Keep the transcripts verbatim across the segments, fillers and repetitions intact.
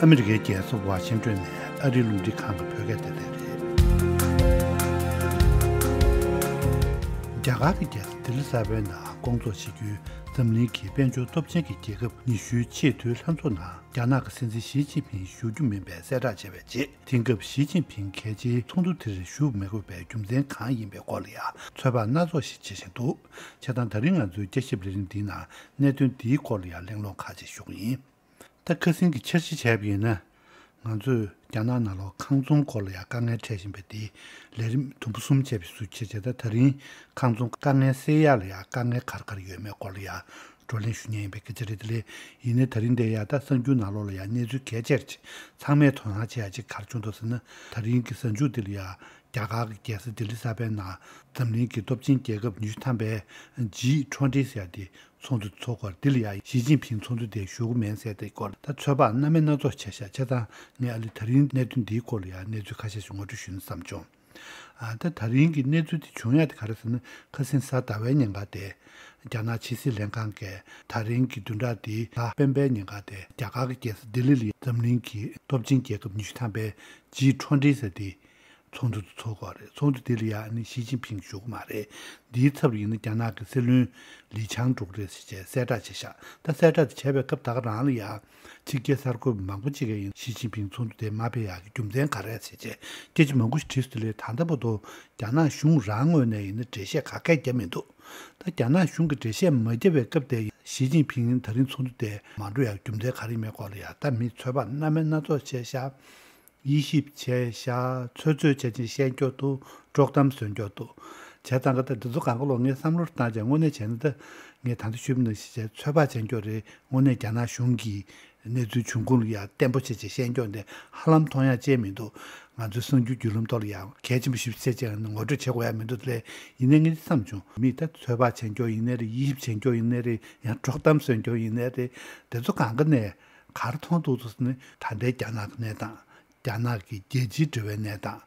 ཨ་མི་རི་ཀའི་རྒྱལ་ས་ཝ་ཤིང་ཏོན་ནས་ཨ་རིའི་རླུང་འཕྲིན་ཁང་གི་བོད་སྐད་སྡེ་ཚན་རེད། རྒྱ་གར་གྱི་རྒྱལ་ས་ལྡི་ལི་གསར་པའི་ནང་སྐོང་ཚོགས་བྱེད་རྒྱུའི་འཛམ་གླིང་གི་དཔལ་འབྱོར་སྟོབས་ཆེན་གྱི་རྒྱལ་ཁབ་ཉི་ཤུའི་ཆེས་མཐོའི་ལྷན་ཚོགས་ནང་རྒྱ་ནག་གི་སྲིད་འཛིན་ཞི་ཅིན་ཕིང་ཞུགས་རྒྱུ་མིན་པའི་གསལ་བསྒྲགས་བྱས་པའི་རྗེས། དེང་སྐབས་ཞི་ཅིན་ཕིང་གལ་ཆེའི་ཚོགས་འདུ་དེར་ཞུགས་མི་དགོས་པའི་རྒྱུ་མཚན་གང་ཡིན་པའི་སྐོར་ལ་ཡང་ཚོད་དཔག་སྣ་ཚོགས་ཤིག་བྱེད་བཞིན་འདུག་བྱས་ཙང་ད་རིང་ང་ཚོའི་བསྐྱར་ཞིབ་ལས་རིམ་འདིའི་ནང་གནད་དོན་འདིའི་སྐོར་ལ་ཡང་གླེང་སློང་ཁག་ཅིག་ཞུ་གི་ཡིན། ད་ཁ་སང་གི་འཆར་གཞི་བྱས་པ་ཡིན་ན། ང་ཚོས་རྒྱ་ནག་ནང་ལོགས་ཁང་ཚོང་སྐོར་ལ་ཡང་དཀའ་ངལ་འཕྲད་བཞིན་པ་དེ་ལས་རིམ་དུམ་བུ་གསུམ་བྱས་པའི་ཟུར་ཕྱེ་བྱས། ད་ད་རིང་ཁང་ཚོང་དཀའ་ངལ་སེལ་ཡག་ལ་ཡང་དཀའ་ངལ་ག་རེ་ག་རེ་ཡོད་མེད་སྐོར་ལ་ཡང་བགྲོ་གླེང་ཞུ་མཁན་ཡིན་པའི་སྐད་ཆ་རེད། དེ་ལས་ཡིན་ནའི་ད་རིང་འདིར་ཡང་ད་གསར་འགྱུར་ནང་ལོགས་ལ་ཡང་གནས་ཚུལ་གལ་ཆེར་ཚང་མས་དོ་སྣང་བྱེད་ཡག་ཅིག་ག་རེ་བྱུང་འདུག་ཟེར་ན། ད་རིང་གི་གཟའ་མཇུག་འདི་ལ་ཡང་རྒྱ་གར་གྱི་རྒྱལ་ས་ལྡི་ལི་གསར་པའི་ནང་འཛམ་གླིང་གི་སྟོབས་ཆེན་རྒྱལ་ཁབ་ཉི་ཤུ་ཐམ་པའི་ཇི་ཊུ་ཝེན་ཊི་ཟེར་ཡག་དེ་ཚོགས་འདུ་ཚོགས་སྐོར། འདི་ལ་ཡང་ཞི་ཅིན་ཕིང་ཚོགས་འདུ་དེར་ཞུགས་ཀྱི་མིན་ཟེར་དེའི་སྐོར་ད་ཚོད་དཔག་སྣ་མིན་སྣ་ཚོགས་བྱས་ཤག་བྱས་ཙང་ངས་ཨ་ལི་ད་རིང་གནད་དོན་འདིའི་སྐོར་ལ་ཡང་གནས་ཚུལ་ཁ་ཤས་ཤིག་ངོ་སྤྲོད་ཞུས་ན་བསམ་བྱུང་། ཨ་ད་ད་རིང་གི་གནས་ཚུལ་དེ་བྱུང་ཡག་དེ་ག་རེ་ཟེར་ན། ཁ་སང་གཟའ་ཟླ་བའི་ཉིན་ཀ་དེ་རྒྱ་ནག་ཕྱི་སྲིད་ལྷན་ཁང་གིས་ད་རིང་གི་བདུན་ཕྲག་འདིའི་གཟའ་སྤེན་པའི་ཉིན་ཀ་དེ་རྒྱ་གར་གྱི་རྒྱལ་ས་ལྡི་ལི་ལ་འཛམ་གླིང་གི་སྟོབས་ཆེན་རྒྱལ་ཁབ་ཉི་ཤུ་ཐམ་པའི་ཇི་ཊུ་ཝེན་ཊི་ཟེར་དེ་ཚོགས་འདུ་ཚོགས་དགོས་རེད། ཚོགས་འདུ་དེ་ལ་ཡང་ནི་ཞི་ཅིན་ཕིང་ཞུགས་ཀྱི་མ་རེད། འདིའི་ཚབ་ལ་ཡིན་ན་རྒྱ་ནག་གི་སྲིད་བློན་ལི་ཆང་འགྲོ་གི་རེད་ཟེར་བྱས་གསལ་བསྒྲགས་བྱས་ཤག་ད་གསལ་བསྒྲགས་དེ་བྱས་པའི་སྐབས་ད་ག་རང་ལ་ཡང་ཕྱི་རྒྱལ་གསར་འགོད་པ་མང་པོ་ཅིག་གིས་ཡིན་ཞི་ཅིན་ཕིང་ཚོགས་འདུ་དེ་མ་ཕེབས་ཡག་གི་རྒྱུ་མཚན་ག་རེ་རེད་ཟེར་བྱས་སྐད་ཆ་མང་པོ་ཞིག་དྲིས་སོང་། དེ་ལས་ད་ལྟ་བར་དུ་རྒྱ་ནག་གཞུང་རང་ངོས་ནས་ཡིན་ན་འགྲེལ་བཤད་ག་གས་བརྒྱབ་མི་འདུག་ད་རྒྱ་ནག་གཞུང་གིས་འགྲེལ་བཤད་མ་བརྒྱབ་པའི་སྐབས་དེ་ཞི་ཅིན་ཕིང་ད་རིང་ཚོགས་འདུ་དེ་མ་འགྲོ་ཡག་རྒྱུ་མཚན་ག་རེ་ཡིན་མིན་སྐོར་ལ་ཡང་ད་མི་ཚོད་དཔག་སྣ་མིན་སྣ་ཚོགས་བྱས་ཤག་དབྱེ་ཞིབ་བྱས་ཤག་ཚོད་ཚོད་བྱས་ཅིང་བཤད་མགྱོགས་འདུག་དཀྲོག་གཏམ་བཟོས་མགྱོགས་འདུག་བྱས་ཙང་གི་ད་འདི་ཚོ་གང་ག་ལོག་ངས་བསམ་བློ་བཏང་བྱས་དངོས་གནས་བྱས་ན་ད་ངས་ད་ལྟ་ཞུས་པ་ནང་བཞིན་བྱས་ཚོད་དཔག་བྱས་མགྱོགས་རེད། དངོས་གནས་རྒྱ་ནག་གཞུང་གིས་གནས་ཚུལ་འབྱུང་ཁུངས་ལ་ཡང་བརྟན་པོ་བྱས་བྱས་བཤད་མགྱོགས་འདི་ཧ་ལམ་མཐོང་ཡག་ཅིག་མི་འདུག་ང་ཚོའི་གསར་འགྱུར་བརྒྱུད་ལམ་ཐོག་ལ་ཡང་གལ་ཆེན་པོ་ཞིག་བྱས་བྱས་ངོ་སྤྲོད་བྱེད་དགོས་ཡག་མི་འདུག་དེ་ལས་ཡིན་ནའི་ངས་བསམ་བྱུང་མི་ད་ཚོད་དཔག་བྱས་མགྱོགས་ཡིན་ནའི་རེད། དབྱེ་ཞིབ་བྱས་མགྱོགས་ཡིན་ནའི་རེད། ཡང་དཀྲོག་གཏམ་བཟོས་མགྱོགས་ཡིན་ནའི་རེད། དེ་ཚོ་གང་ག་ནས་ག་རེ་མཐོང་ཐུབ་འདུག་ཟེར་ན་ད་ལྟའི་རྒྱ་ནག་གི་གནས་སྟངས། རྒྱ་ནག་གི་རྒྱལ་སྤྱིའི་འབྲེལ་བའི་གནས་སྟངས།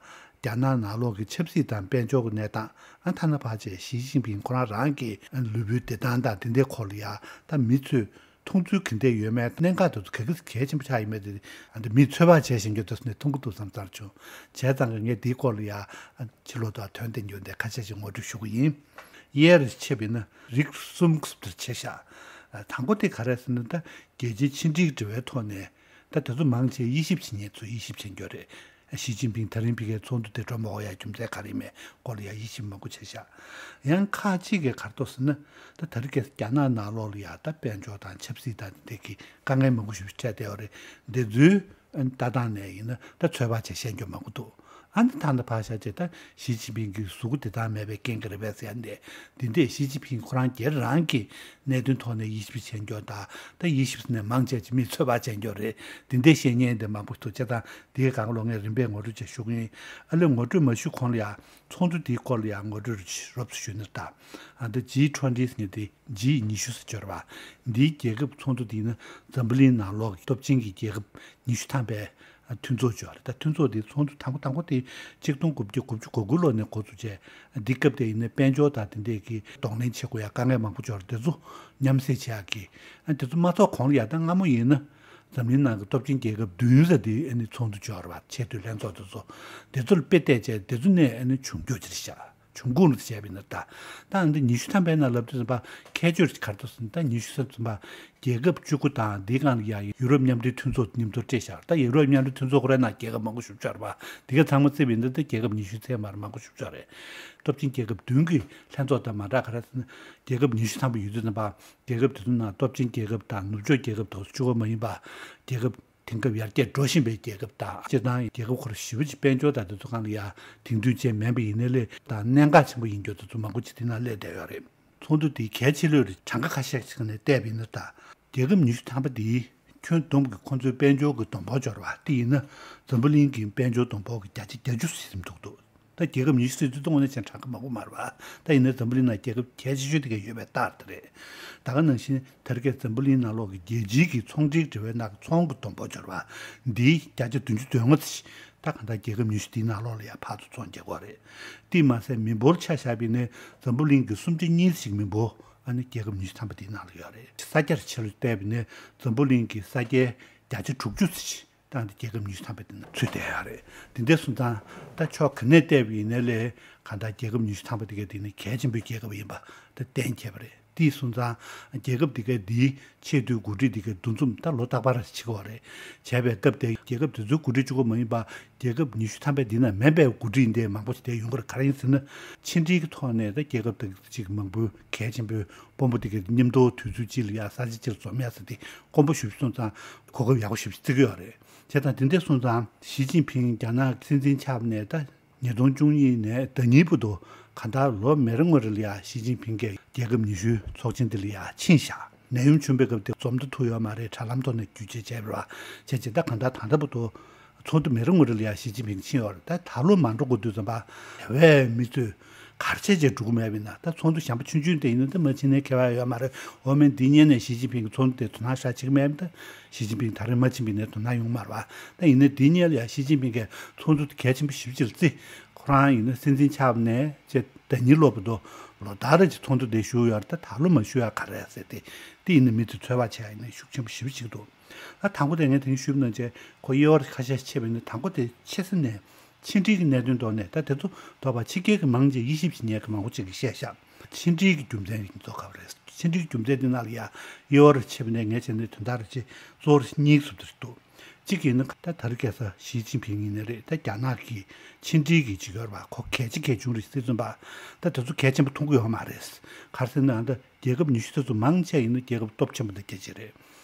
རྒྱ་ནག་ནང་ལོགས་ཀྱི་ཆབ་སྲིད་དང་དཔལ་འབྱོར་གྱི་གནས་སྟངས། ཨ་ཐ་ན་ཕར་ཆེར་ཞི་ཅིན་ཕིང་ཁོ་རང་རང་གི་ལུས་པོའི་བདེ་ཐང་དང་དེ་འདྲའི་སྐོར་ལ་ཡང་ད་མི་ཚོས་མཐོང་ཚུལ་ག་འདྲ་ཡོད་མེད། གནད་འགག་དེ་ཚོ་ག་གི་གལ་ཆེན་པོ་ཆགས་ཡོད་མེད་དེ་ཨ་འདི་མིས་ཚོད་དཔག་བྱས་བཞིན་རྒྱུ་དེ་ཚོ་ནས་མཐོང་གི་འདུག་བསམ་ཚར་བྱུང་། བྱས་ཙང་གི་ངས་འདིའི་སྐོར་ལ་ཡང་ཕྱི་ལོགས་དང་དོན་ལྡན་རྒྱུ་འདི་ཁ་ཤས་ཤིག་ངོ་སྤྲོད་ཞུ་གི་ཡིན། གཡས་རུ་ཕྱེ་བ་ཡིན་ན་རིགས་གསུམ་དེར་ཕྱེ་ཤག་དང་པོ་དེ་ག་རེ་ཟེར་ན་ད་རྒྱལ་སྤྱིའི་ཕྱི་འབྲེལ་གྱི་འབྲེལ་བའི་ཐོག་ནས། ད་དེ་ཚོ་མང་ཆེ་དབྱེ་ཞིབ་བྱེད་མཁན་ཚོ་དབྱེ་ཞིབ་བྱེད་རྒྱུ་རེད། ཞི་ཅིན་ཕིང་ད་རིང་ཕ་གིའི་ཚོགས་འདུ་དེ་འགྲོ་མ་དགོས་ཡ་རྒྱུ་མཚན་ག་རེ་མེད་སྐོར་ལ་ཡ་དབྱེ་ཞིབ་མང་པོ་བྱས་ཤག་ཡང་ཁག་ཅིག་གིས་ག་རེ་འདུག་ཟེར་ན། ད་ད་རེས་ཀྱི་རྒྱ་ནག་ནང་ལོགས་ལ་ཡ་ད་དཔལ་འབྱོར་དང་ཆབ་སྲིད་དང་དེ་གི་དཀའ་ངལ་མང་པོ་ཞིག་འཕྲད་བསྡད་ཡོད་རེད། འདི་ཚོའི་ལྟ་སྟངས་ནས་ཡིན་ན་ད་ཚོད་དཔག་བྱས་བཤད་རྒྱུ་མང་པོ་འདུག་ཨ་ནི་ད་ལྟ་ཕར་བཞག་བྱས་ད་ཞི་ཅིན་ཕིང་གི་གཟུགས་པོ་བདེ་ཐང་མེད་པའི་རྐྱེན་གྱིས་རེད་པས་ཟེར་ཡ་འདི། འདི་འདྲས་ཞི་ཅིན་ཕིང་ཁོ་རང་སྒེར་རང་གི་གནད་དོན་ཐོག་ནས་དབྱེ་ཞིབ་བྱེད་རྒྱུ་དང་། ད་དབྱེ་ཞིབ་ནས་མང་ཆེ་ཅིག་མིས་ཚོད་དཔག་བྱེད་རྒྱུ་རེད། འདི་འདྲས་བཤད་མཁན་འདི་མང་པོ་འདུག་བྱས་ཙང་དེའི་སྒང་ལོགས་ངས་རིམ་པས་ངོ་སྤྲོད་བྱེད་ཞུ་གི་ཡིན། ཨ་ལས་ངོ་སྤྲོད་མ་ཞུ་གོང་ལ་ཡང་ཚོགས་འདུ་དེའི་སྐོར་ལ་ཡང་ངོ་སྤྲོད་རོབ་ཙམ་ཞུས་ན་ད། ཨ་ད་ཇི་ཊུ་ཝེན་ཊི་ཟེར་མཁན་དེ་ཇི་ཉི་ཤུ་ཟེར་གྱི་ཡོད་རེད་པ། འདིའི་རྒྱལ་ཁབ་ཚོགས་འདུ་དེ་ཡིན་ན་འཛམ་བུ་གླིང་ནང་ལོགས་ཀྱི་སྟོབས་ཆེན་གྱི་རྒྱལ་ཁབ་ཉི་ཤུ་ཐམ་པའི་མཐུན་ཚོགས་ཅིག་ཡོད་རེད། ད་མཐུན་ཚོགས་དེ་ཚོགས་འདུ་དང་པོ་དང་པོ་དེ་ཆིག་སྟོང་དགུ་བརྒྱ་དགུ་བཅུ་གོ་དགུ་ལོ་ནས་འགོ་བཙུགས་བྱས། འདི་སྐབས་དེ་ཡིན་ན་དཔལ་འབྱོར་དང་དེ་འདྲས་ཀྱི་གདོང་ལེན་བྱེད་དགོས་ཡ་དཀའ་ངལ་མང་པོ་ཅིག་ཡོད་རེད། དེ་ཚོ་མཉམ་བསྲེས་བྱེད་ཡ་གི། ཨ་དེ་ཚོ་མ་ཐོག་གོང་ལ་ཡ་ད་སྔ་མོ་ཡིན་ན་འཛམ་གླིང་ནང་གི་སྟོབས་ཆེན་རྒྱལ་ཁབ་བདུན་ཟེར་དེ་ཨ་ནི་ཚོགས་འདུ་ཅིག་ཡོད་རེད་པ། ཆེས་མཐོའི་ལྷན་ཚོགས་དེ་ཚོ། དེ་ཚོ་ལ་དཔེ་བལྟས་བྱས་དེ་ཚོ་ནས་ཨ་ནི་བྱུང་རྒྱུ་ཅིག་རེད་ཤག་བྱུང་ཁུངས་ལ་བྱས་པ་ཡིན་ན་ད། ད་འདི་ཉི་ཤུ་ཐམ་པའི་ནང་ལབ་དུས་ཙམ་པ་ཁྱད་ཆོས་ག་རེ་འདུག་ཟེར་ན། ད་ཉི་ཤུ་ཐམ་ཙམ་པ་རྒྱལ་ཁབ་བཅུ་དགུ་དང་འདིའི་སྒང་ལ་ཡ་ཡུ་རོབ་མཉམ་འབྲེལ་མཐུན་ཚོགས་མཉམ་དུ་སྤྲད་བཞག་ད་ཡུ་རོབ་མཉམ་འབྲེལ་མཐུན་ཚོགས་ཁོ་རའི་ནང་རྒྱལ་ཁབ་མང་པོ་ཞིག་ཡོད་རེད་པ། འདི་ག་ཚང་མ་བརྩིས་པ་ཡིན་ན་ད་རྒྱལ་ཁབ་ཉི་ཤུ་ཙམ་མ་རེད། མང་པོ་ཞིག་ཡོད་རེད། སྟོབས་ཆེན་རྒྱལ་ཁབ་བདུན་གྱི་ལྷན་ཚོགས་དང་མ་འདྲ་ག་རེ་ཟེར་ན། རྒྱལ་ཁབ་ཉི་ཤུ་ཐམ་པ་ཡོད་དུས་ཙམ་པ་རྒྱལ་ཁབ་དེ་ཚོ་ནང་སྟོབས་ཆེན་རྒྱལ་ཁབ་དང་ནུབ་ཕྱོགས་རྒྱལ་ཁབ་དེ་ཚོ་གཅིག་པོ་མ་ཡིན་པ། རྒྱལ་ཁབ་དེང་སྐབས་ཡར་རྒྱས་འགྲོ་བཞིན་པའི་རྒྱལ་ཁབ་དང་། སྤྱིར་བཏང་རྒྱལ་ཁབ་ཁག་ཞེ་པོ་ཅིག་དཔལ་འབྱོར་དང་དེ་ཚོ་སྒང་ལ་ཡ་དེང་དུས་ཅན་མིན་པ་ཡིན་ནའི་ལས་དང་གནད་འགག་ཆེན་པོ་ཡིན་རྒྱུ་དེ་ཚོ་མང་པོ་ཅིག་དེ་ནང་སླེབས་བསྡད་ཡོད་རེད། ཚོགས་འདུ་དེའི་གལ་ཆེ་ལོས་རིགས་གྲངས་ཀ་ཁ་ཤས་ཤིག་ནས་བལྟས་པ་ཡིན་ན་ད། རྒྱལ་ཁབ་ཉི་ཤུ་ཐམ་པ་དེའི་ཁྱོན་བསྡོམས་ཀྱི་ཁོང་ཚོའི་དཔལ་འབྱོར་གྱི་བསྡོམས་འབོར་འབྱོར་བ་དེ་ཡིན་ན་འཛམ་བུ་གླིང་གི་དཔལ་འབྱོར་བསྡོམས་འབོར་གྱི་བརྒྱ་ཆ་བརྒྱད་ཅུ་ཟིན་འདུག་འདུག་ད་རྒྱལ་ཁབ་ཉི་ཤུ་ཟེར་དུས་ད་དངོས་གནས་བྱས་ན་གྲངས་ཀ་མང་པོ་མ་རེད་པ། ད་ཡིན་ན་འཛམ་བུ་གླིང་ནང་རྒྱལ་ཁབ་གལ་ཆེ་ཤོས་དེ་ག་ཡོད་པའི་རྟགས་དེ་རེད། ད་ག་ནང་བཞིན་ད་རེས་ཀྱི་འཛམ་བུ་གླིང་ནང་ལོགས་ཀྱི་རྒྱལ་སྤྱིའི་གི་ཚོང་འབྲེལ་འབྲེལ་བའི་ནང་གི་ཚོང་གི་བསྡོམས་འབོར་འབྱོར་བ་འདིའི་བརྒྱ་ཆ་བདུན་ཅུ་དོན་ལྔ་ཙམ་ཞིག་ད་གང་ལྟར་རྒྱལ་ཁབ་ཉི་ཤུ་དེའི་ནང་ལོགས་ལ་ཡང་ཕར་ཚུར་ཚོང་རྒྱག་གི་ཡོད་རེད། དེས་མ་ཟད་མི་འབོར་ཆ་བཞག་པ་ཡིན་ན་འཛམ་བུ་གླིང་གི་སུམ་ཆ་གཉིས་ཙམ་ཞིག་མི་འབོར་ཨ་ནི་རྒྱལ་ཁབ་ཉི་ཤུ་ཐམ་པ་དེའི་ནང་ལ་ཡོད་རེད། ས་རྒྱ་ཆ་ལ་བལྟས་པ་ཡིན་ན་འཛམ་བུ་གླིང་གི་ས་རྒྱའི་བརྒྱ་ཆ་དྲུག་ཅུ་ཙམ་ཞིག་བཏང་སྟེ་རྒྱལ་ཁབ་ཉི་ཤུ་ཐམ་པ་དེ་ནང་ཚུད་བསྡད་ཡོད་རེད། དེ་འདྲ་སོང་ཙང་ད་ཕྱོགས་ག་ནས་བལྟས་པ་ཡིན་ནའི་ལས་གང་ལྟར་རྒྱལ་ཁབ་ཉི་ཤུ་ཐམ་པ་དེ་གའི་དེ་ནི་གལ་ཆེན་པོའི་རྒྱལ་ཁབ་ཡིན་པ་ད་གཏན་འཁེལ་བ་རེད། དེ་སོང་ཙང་རྒྱལ་ཁབ་དེ་གའི་འདིའི་ཆེས་མཐོའི་འགོ་ཁྲིད་དེ་གའི་འདུ་འཛོམས་ད་ལོ་རྟག་པར་བྱེད་ཀྱི་ཡོད་རེད། བྱས་པའི་སྐབས་དེ་རྒྱལ་ཁབ་དེ་ཚོའི་འགོ་ཁྲིད་གཅིག་པོ་མ་ཡིན་པ་རྒྱལ་ཁབ་ཉི་ཤུ་ཐམ་པའི་འདི་ན་མིན་པའི་འགོ་ཁྲིད་འདི་མང་པོ་ཞིག་དེ་ཡོང་གི་རེད། ག་རེ་ཡིན་ཟེར་ན་ཕྱི་འབྲེལ་གྱི་ཐོག་ནས་ད་རྒྱལ་ཁབ་དེ་གཅིག་མང་པོའི་གལ་ཆེན་པོའི་དཔོན་པོ་དེ་གའི་མཉམ་དུ་དུས་ཚོད་གཅིག་ལ་ཡ་ས་ཆ་གཅིག་ལ་འཛོམས་ཡ་ཟེར་དེ་དཀོན་པོ་ཞེ་པོ་སོང་ཙང་གོ་སྐབས་ཡག་པོ་ཞེ་པོ་ཞིག་བརྩི་གི་ཡོད་རེད། བྱས་ཙང་དེ་འདྲ་སོང་ཙང་ཞི་ཅིན་ཕིང་རྒྱ་ནག་སྲིད་འཛིན་ཆགས་ནས་ད་ཉིས་སྟོང་བཅུ་གཉིས་ནས་ཟླ་ཉིན་བར་དུ་གང་ལྟར་ལོ་མི་རེ་ངོ་རེ་ལ་ཡ་ཞི་ཅིན་ཕིང་གིས་རྒྱལ་ཁབ་ཉི་ཤུའི་ཚོགས་ཆེན་འདི་ལ་ཡ་ཕྱིན་བཞག་ནད་ཡམས་བྱུང་བའི་སྐབས་དེ་འཛོམས་ཐུབ་ཡོད་མ་རེད། དྲ་ལམ་ཐོག་ནས་བརྒྱུད་བྱས་བྱས་པ་རེད་བ། བྱས་བྱས་ད་གང་ལྟར་ད་ལྟ་བར་དུ་ཚོགས་འདུ་མི་རེ་ངོ་རེ་ལ་ཡ་ཞི་ཅིན་ཕིང་ཕྱིན་ཡོད་རེད། ད་ད་ལོ་མ་འགྲོ་དགོས་དུས་ཙམ་པ་དེ་བས་མི་ཚོས་ག་རེ་བྱས་བྱས་འགྲོ་གི་མེད་པ་ཡིན་ན། ད་ཚོགས་འདུ་གཞན་པ་ཆུང་ཆུང་དེ་ཡིན་ན་ད་མ་ཕྱིན་ནའི་ཁྱད་པར་ཡོད་མ་རེད། འོ་མེད་འདི་ཉིན་ནས་ཞི་ཅིན་ཕིང་གི་ཚོགས་འདུ་དེ་དོ་སྣང་ཤར་བྱེད་ཀྱི་མེད་པ། ད་ཞི་ཅིན་ཕིང་ད་རེས་མ་ཕྱིན་པ་ཡིན་ན་དོ་སྣང་ཡོང་མ་རེད་བ། ད་ཡིན་ན་འདི་ཉིན་ལ་ཡ་ཞི་ཅིན་ཕིང་གིས་ཚོགས་འདུ་དེ་གལ་ཆེན་པོ་ཞེ་པོ་ཅིག་ལ་བརྩི། ཁོ་རང་ཡིན་ན་སྲིད་འཛིན་ཆགས་ནས་བྱས་ཟླ་ཉིན་ལོ་བར་དུ་ལོ་ལྟར་གྱི་ཚོགས་འདུ་དེ་ཞུགས་ཡོད་རེད། ད་ད་ལོ་མ་ཞུགས་ཡ་ག་རེ་རེད་ཟེར་ཏེ། དེ་ཡིན་ན་མི་ཚོས་ཚོད་དཔག་བྱས་ཡ་ཡིན་ན་ཤུགས་ཆེན་པོ་ཞེ་པོ་ཅིག་འདུག་ད་དང་པོ་དེ་ངས་དེ་རིང་ཞུས་པ་ནང་བཞིན་ཁོ་དབྱེ་བ་ཁ་ཤས་ཕྱེ་བ་ཡིན་ན། དང་པོ་དེ་ཕྱི་ས་ནས་ཕྱི་འབྲེལ་གྱི་གནད་དོན་ཐོག་ནས། ད་དེ་ཚོ་དོགས་པ་ཕྱི་རྒྱལ་གྱི་མང་ཆེ་དབྱེ་ཞིབ་བྱེད་མཁན་གྱི་མང་པོ་ཅིག་གིས་བཤད་ཤག་ཕྱི་འབྲེལ་གྱི་རྒྱུ་མཚན་ཡིན་ཚོགས་ཁ་བ་རེད། ཕྱི་འབྲེལ་གྱི་རྒྱུ་མཚན་དེ་ནང་ལ་ཡ་དབྱེ་བ་ཕྱེ་བ་ནས་ངས་བྱས་ནས་དོན་དག་རེ་ཅིག་གཙོ་བོར་གཉིས་སུ་འདུས་འདུག་གཅིག་ཡིན་ན་ད་ད་རེས་ཁ་སང་ཞི་ཅིན་ཕིང་ཡིན་ནའི་རེད། ད་རྒྱ་ནག་གི་ཕྱི་འབྲེལ་གྱི་ཅིག་ཡོད་རེད་བ། ཁོ་གལ་ཆེ་གལ་ཆུང་རེད་ཟེར་ཙམ་པ་ད་དེ་ཚོ་གལ་ཆེན་པོ་མཐོང་གི་ཡོད་མ་རེད། ག་རེ་ཟེར་ན་ད་རྒྱལ་ཁབ་ཉི་ཤུ་དེ་ཚོ་མང་ཆེ་ཡིན་ན་རྒྱལ་ཁབ་སྟོབས་ཆེན་པོ་དང་རྒྱལ་ཆེ་རེད།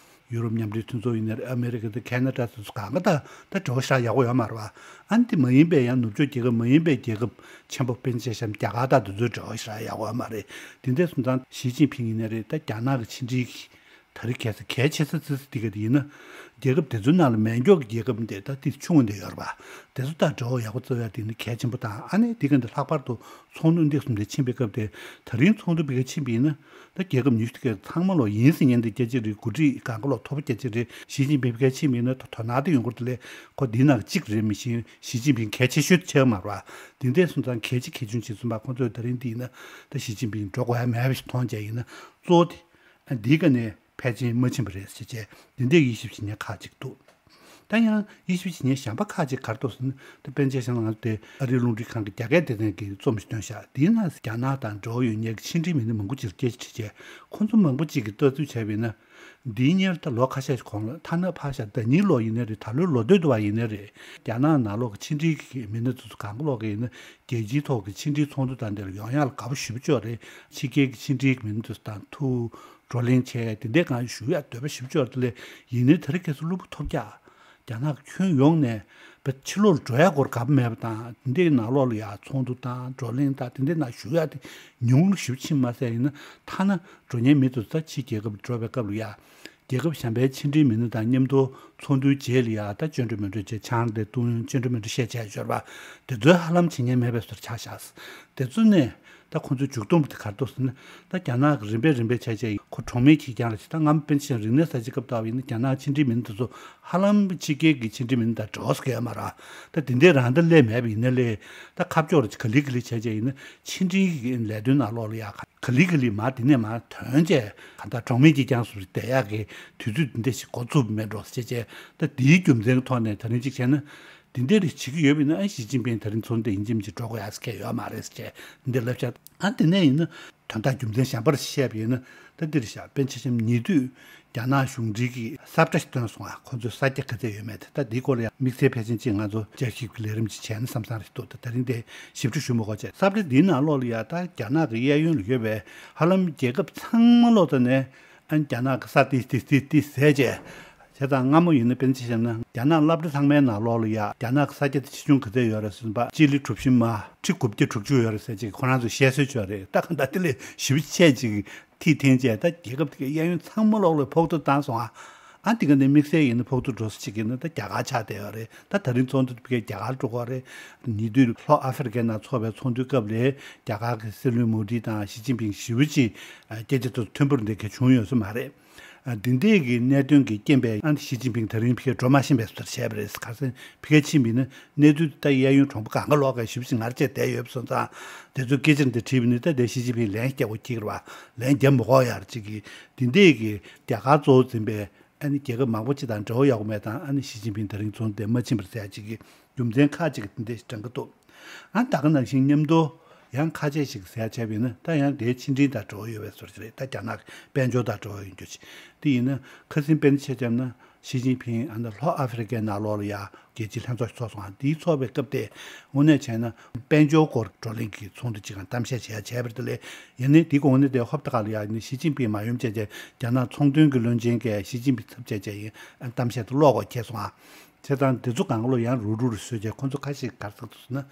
ཡུ་རོབ་མཉམ་འབྲེལ་མཐུན་ཚོགས་ཡིན་ནའི་རེད། ཨ་མེ་རི་ཀ་དང་ཁེ་ན་ཌ་དེ་ཚོ་གང་ག་ད་ད་འབྲེལ་བ་ཞེ་དྲག་ཡག་པོ་ཡོད་མ་རེད་བ། ཨ་ནི་དེ་མ་ཡིན་པའི་ཡང་ནུབ་ཕྱོགས་རྒྱལ་ཁབ་མ་ཡིན་པའི་རྒྱལ་ཁབ་ཆེན་པོ་དཔེར་ན་ཆ་བཞག་རྒྱ་གར་དང་དེ་ཚོའི་འབྲེལ་བ་ཞེ་དྲག་ཡག་པོ་ཡོད་མ་རེད། དེ་འདྲ་སོང་ཙང་ཞི་ཅིན་ཕིང་ཡིན་ནའི་རེད། ད་རྒྱ་ནག་གི་ཕྱི་འབྲེལ་གྱི་ད་རེས་གལ་ཆེ་གལ་ཆེ་ས་ཙི་ཙི་དེ་ག་དེ་ཡིན་ན། རྒྱལ་ཁབ་དེ་ཚོའི་ནང་ལ་མེད་མཁན་གྱི་རྒྱལ་ཁབ་འདི་ད་ཏིག་ཆུང་བ་འདི་ཡོད་རེད་པ། དེ་ཚོ་དང་འབྲེལ་བ་ཡག་པོ་བཙུགས་ཡ་དེ་ནི་གལ་ཆེན་པོ་དང་། ཨ་ནི་དེ་ག་འདི་ལྷག་པར་དུ་ཚོགས་འདུ་འདི་གསུམ་དེ་ཕྱིན་པའི་སྐབས་དེ། ད་རིང་ཚོགས་འདུ་དེ་ག་ཕྱིན་པ་ཡིན་ན། ད་རྒྱལ་ཁབ་ཉི་ཤུ་དེ་ག་ཚང་མ་ལོ་ཡིན་ཟེར་མཁན་དེ་རྒྱལ་སྤྱི་རེད། འགོ་ཁྲིད་གང་ག་ལོ་མཐོ་པོ་རྒྱལ་སྤྱི་རེད། ཞི་ཅིན་ཕིང་ཕ་གིར་ཕྱིན་པ་ཡིན་ན་ད་དོ་སྣང་དེ་ཡོང་གི་རེད་དེ་ལས། ཁོ་འདི་ནང་གཅིག་རེད། མི་ཤེས། ཞི་ཅིན་ཕིང་གལ་ཆེ་ཤོས་དེ་ཆགས་མ་རེད་པ། དེ་འདྲ་སོང་ཙང་གལ་ཆེ་གལ་ཆུང་བྱས་ཙམ་པ་ཁོ་ཚོས་ད་རིང་འདི་ཡིན་ན་ད་ཞི་ཅིན་ཕིང་འགྲོ་དགོས་ཡ་མེད་པ་ཞིག་མཐོང་བྱས་ཡིན་ན། གཙོ་བོ་དེ་འདི་ག་ནས་ཕལ་ཆེར་མ་ཕྱིན་པ་རེད་ཟེར་བྱས་འདི་འདྲའི་དབྱེ་ཞིབ་བྱེད་མཁན་ཁག་ཅིག་འདུག་ད་ཡང་དབྱེ་ཞིབ་བྱེད་མཁན་གཞན་པ་ཁག་ཅིག་ག་རེ་འདུག་ཟེར་ན། ད་དཔེར་ན་ཆ་བཞག་ན་ང་ཚོ་དེ་ཨ་རིའི་རླུང་འཕྲིན་ཁང་གི་རྒྱ་སྐད་སྡེ་ཚན་གྱིས་རྩོམ་ཞིག་བཏོན་ཤག་འདིའི་ནང་རྒྱ་ནག་དང་འབྲེལ་བ་ཡོད་མཁན་གྱི་ཕྱི་འབྲེལ་མི་སྣ་མང་པོ་ཅིག་ལ་སྐད་ཆ་དྲིས་བྱས། ཁོ་ཚོ་མང་པོ་ཅིག་གིས་ལྟ་ཚུལ་བྱས་པ་ཡིན་ན། འདིའི་སྔོན་ལ་ད་ལོ་ཁ་ཤས་ཤིག་གོང་ལ་ཐ་ན་ཕར་བཞག་ཟླ་ཉིན་ལོ་ཡིན་ནའི་རེད། ད་ལོའི་ལོ་སྟོད་དུ་བ་ཡིན་ནའི་རེད། རྒྱ་ནག་ནང་ལོགས་ཀྱི་ཕྱི་འབྲེལ་གྱི་མི་སྣ་ཚོ་ཚོ་གང་ག་ལོག་གི་ཡིན་ན། རྒྱལ་སྤྱིའི་ཐོག་གི་ཕྱི་འབྲེལ་ཚོགས་འདུ་དང་དེ་ལ་ཡོང་ཡག་ལ་དགའ་པོ་ཞེ་པོ་ཅིག་ཡོད་རེད། ཕྱི་རྒྱལ་གྱི་ཕྱི་འབྲེལ་གྱི་མི་སྣ་ཚོ་དང་ཐུག་བགྲོ་གླེང་བྱས། དེ་འདྲའི་སྒང་ཞུགས་ཡག་འདོད་པ་ཞེ་པོ་ཅིག་ཡོད་རེད་དེ་ལས། ཡིན་ནའི་ད་རེས་ཁ་སང་གློ་བུར་ཐོལ་རྒྱག་རྒྱ་ནག་གི་ཁྱོན་ཡོངས་ནས་བས་ཕྱི་ལོགས་ལ་འགྲོ་ཡག་སྐོར་དགའ་པོ་མེད་པ་དང་། དེ་འདྲའི་ནང་ལོགས་ལ་ཡ་ཚོགས་འདུ་དང་བགྲོ་གླེང་དང་དེ་འདྲའི་ནང་ཞུགས་ཡག་དེ་ཉུང་ཉུང་ཞེ་པོ་ཕྱིན་མ་ཟད། ཡིན་ན་ཐ་ན་འགྲོ་མཁན་མི་ཚོ་ད་ཕྱི་རྒྱལ་ཁབ་འགྲོ་བའི་སྐབས་ལ་ཡ། རྒྱལ་ཁབ་གཞན་པའི་ཕྱི་འབྲེལ་མི་སྣ་དང་མཉམ་དུ་ཚོགས་འདུའི་རྗེས་ལ་ཡ་ད་ཅོ་འདྲི་མོ་འདྲི་བྱས། ཆང་དེ་བཏུང་། ཅོ་འདྲི་མོ་འདྲི་བཤད་བྱས་ཡོད་རེད་པ། དེ་ཚོའི་ཧ་ལམ་བྱེད་མཁན་མེད་པའི་བཟོ་འདྲ་ཆགས་ཤག་དེ་ཚོ་ནས་ད་ཁོང་ཚོའི་མཇུག་སྡོམ་དེ་ག་རེ་འདུག་ཟེར་ན། ད་རྒྱ་ནག་གི་རིམ་པས་རིམ་པས་བྱས་བྱས་ཁོ་གྲོགས་མེད་ཀྱི་རྐྱང་རེད་ཅེས། ད་སྔ་མོ་དཔེར་ན་ཆ་བཞག་རིག་གནས་གསར་བརྗེ་སྐབས་ལྟ་བ་ཡིན་ན། རྒྱ་ནག་ཕྱི་འབྲེལ་མི་སྣ་དེ་ཚོ་ཧ་ལམ་ཕྱི་རྒྱལ་གྱི་ཕྱི་འབྲེལ་མི་སྣ་དང་འབྲེལ་བ་ཟེར་མཁན་ཡོད་མ་རེད། ད་དེ་འདྲའི་རང་ད་སླེབས་མེད་པ་ཡིན་ནའི་ལས། ད་ཁ་ཕྱོགས་རེ་ག་ལེ་ག་ལེ་བྱས་བྱས་ཡིན་ན། ཕྱི་འབྲེལ་གྱི་ལས་དོན་ནང་ལོགས་ལ་ཡ་ག་ལེ་ག་ལེ་མར་དེ་ནས་མར་ཐོན་བྱས། གང་ལྟར་གྲོགས་མེད་ཀྱི་རྐྱང་ཟེར་བསྡད་ཡག་གི་དུས་ཚོད་འདི་འདྲ་ཞིག་འགོ་བཙུགས་པ་མེད་འགྲོ་ཟེར་བྱས་བྱས། ད་དེའི་རྒྱུ་མཚན་གྱི་ཐོག་ནས་ད་རིང་གཅིག་བྱས་ན། འདི་འདྲ་རེ་བྱེད་ཀྱི་ཡོད་པ་ཡིན་ན། ཨ། ཞི་ཅིན་ཕིང་ད་རིང་ཚོགས་འདུ་ཡིན་གཅིག་མིན་གཅིག་འགྲོ་དགོས་ཡག་ཟེར་མཁན་ཡོད་མ་རེད་ཟེར་བྱས་འདི་ལབ་ཤག་ཨ། དེ་ནས་ཡིན་ན་དོན་དག་རྒྱུ་མཚན་གཞན་པ་རེ་བཤད་པ་ཡིན་ན། ད་འདི་རེད་ཤག་དཔེར་ན་ཆ་བཞག་ཉེ་དུས་རྒྱ་ནག་གཞུང་འབྲེལ་གྱིས་ས་བཀྲ་ཞིག་བཏོན་སོང་ང་། ཁོ་ཚོས་ས་རྒྱ་ག་ཚད་ཡོད་མེད་དེ། ད་འདིའི་སྐོར་ལ་ཡང་དམིགས་བསལ་ཕལ་ཆེར་གཅིག་ང་ཚོ་བསྐྱར་ཞིབ་ཀྱི་ལས་རིམ་ཅིག་བྱས་ན་བསམ་བསམ་རེད་འདུག་ད་ད་རིང་དེ་ཞིབ་ཕྲ་ཞུ་མི་དགོས་བྱས། ས་བཀྲ་འདིའི་ནང་ལོགས་ལ་ཡ་ད་རྒྱ་ནག་གི་གཡས་གཡོན་ལ་ཡོད་པའི་ཧ་ལམ་རྒྱལ་ཁབ་ཚང་མ་ལོག་ད་ནས། ཨ། རྒྱ་ནག་གི་ས་ཏི་ཏི་ཏི་ཏི་ཟེར་བྱས། བྱས་ཙང་སྔ་མོ་ཡིན་ན་དཔེར་ན་ཆ་བཞག་ན། རྒྱ་ནག་སློབ་གྲྭ་ཚང་མའི་ནང་ལོགས་ལ་ཡ་རྒྱ་ནག་གི་ས་རྒྱ་དེ་ཆེ་ཆུང་ག་ཚད་ཡོད་རེད་ཟེར་ན། སྤྱི་ལེ་གྲུ་བཞི་མ་ཁྲི་དགུ་བརྒྱ་དྲུག་ཅུ་ཡོད་རེད་ཟེར་ཅིག་ཁོ་རང་ཚོས་བཤད་སྲོལ་ཅིག་ཡོད་རེད། ད་གང་ལྟར་དེ་ལས་ཞེ་པོ་ཆེ་ཅིག་ཐིག་འཐེན་བྱས། ད་རྒྱལ་ཁབ་དེ་གའི་གཡས་གཡོན་ཚང་མ་ལོག་ལ་ཕོག་ཐུག་བཏང་སོང་ང་། ཨ། དེ་ག་ནས་དམིགས་བསལ་ཡིན་ན་ཕོག་ཐུག་འགྲོ་ས་གཅིག་ཡིན་ན་ད་རྒྱ་གར་ཆགས་བསྡད་ཡོད་རེད། ད་ད་རིང་ཚོགས་འདུ་དེ་གའི་རྒྱ་གར་འགྲོ་གི་ཡོད་རེད། ཉེ་དུས་ལྷོ་ཨ་ཧྥེ་རི་ཀའི་ནང་ཚོགས་པའི་ཚོགས་འདུའི་སྐབས་ལ་རྒྱ་གར་གྱི་སྲིད་བློན་མོ་དི་དང་ཞི་ཅིན་ཕིང་ཞེ་པོ་ཅིག་སྐད་ཆ་ཚོ་མཐུན་པོ་འདི་ག་བྱུང་ཡོད་ས་མ་རེད། འདི་འདྲའི་གི་གནད་དོན་གྱི་རྐྱེན་པས། ཨ། ཞི་ཅིན་ཕིང་ད་རིང་ཕ་གིར་འགྲོ་མ་ཤེས་པའི་བཟོ་འདྲ་བྱས་པ་རེད། ག་རེ་ཟེར་ན་ཕ་གིར་ཕྱིན་པ་ཡིན་ན་གནས་ཚུལ་ད་གཡས་གཡོན་གྲོང་པ་གང་ག་ལོག་ག་ཞེ་པོ་ཅིག་ངར་བྱས་བསྡད་ཡོད་པ་སོང་ཙང་། དེ་ཚོས་སྐད་ཆ་འདི་དྲིས་པ་ཡིན་ན་ད་དེ་ཞི་ཅིན་ཕིང་ལན་རྒྱག་དགོས་ཀྱི་རེད་བ། ལན་རྒྱག་མི་དགོས་ཡ་རེད་ཅིག་གི། འདི་འདྲའི་གི་རྒྱ་གར་གཙོ་བོ་འཛིན་པའི་ ཨ་ནི་རྒྱལ་ཁབ་མང་པོ་ཅིག་དང་འབྲེལ་བ་ཡག་པོ་མེད་དང་། ཨ་ནི་ཞི་ཅིན་ཕིང་དེ་རིང་ཚོགས་འདུ་དེ་མ་ཕྱིན་པ་རེད་ཟེར་ཡ་ཅིག་གི་རྒྱུ་མཚན་ཁག་ཅིག་གི་དེ་འདྲ་ཞིག་དྲན་གྱི་འདུག་ཨ་ནི་ད་ག་ནང་བཞིན་མཉམ་དུ་ཡང་ཁ་ཆད་ཞིག་ཟེར་ཡ་བྱས་པ་ཡིན་ན། ད་ཡང་དེའི་ཕྱི་འབྲེལ་དང་འབྲེལ་བ་ཡོད་པའི་བཟོ་འདྲ་ཅིག་རེད། ད་རྒྱ་ནག་གི་དཔལ་འབྱོར་དང་འབྲེལ་བ་ཡོད་རྒྱུ་ཅིག་དེ་ཡིན་ན། ཁ་སང་དཔེར་ན་ཆ་བཞག་ན་ཞི་ཅིན་ཕིང་ཨ་ནི་ལྷོ་ཨ་ཧྥེ་རི་ཁའི་ནང་ལོགས་ལ་ཡ་རྒྱལ་སྤྱིའི་ལྷན་ཚོགས་ཤིག་ཚོགས་སོང་། དེའི་ཚོགས་པའི་སྐབས་དེ་དངོས་གནས་བྱས་ན་དཔལ་འབྱོར་སྐོར་བགྲོ་གླེང་གི་ཚོགས་འདུ་ཅིག་གང་གཏམ་བཤད་བྱེད་ཡ་བྱས་པ་རེད། དེ་ལས་ཡིན་ནའི་དེའི་གོང་ནས་དེ་ཧོབ་ཏེ་ག་ལ་ཡ་ནི་ཞི་ཅིན་ཕིང་མ་ཡོང་བྱས་བྱས་རྒྱ་ནག་ཚོང་དོན་གྱི་བློན་ཆེན་གྱིས་ཞི་ཅིན་ཕིང་ཚབ་བྱས་བྱས་ཡིན་གཏམ་བཤད་དེ་ཀློག་དགོས་ཁེལ་སོང་ཨ། བྱས་ཙང་དེ་ཚོ་གང་ག་ལོ་ཡང་རུག་རུག་རུ་བཟོས་བྱས། ཁོང་ཚོ་ཁ་ཤས་ག་རེ་ཟེར་འདུག་ཟེར་ན།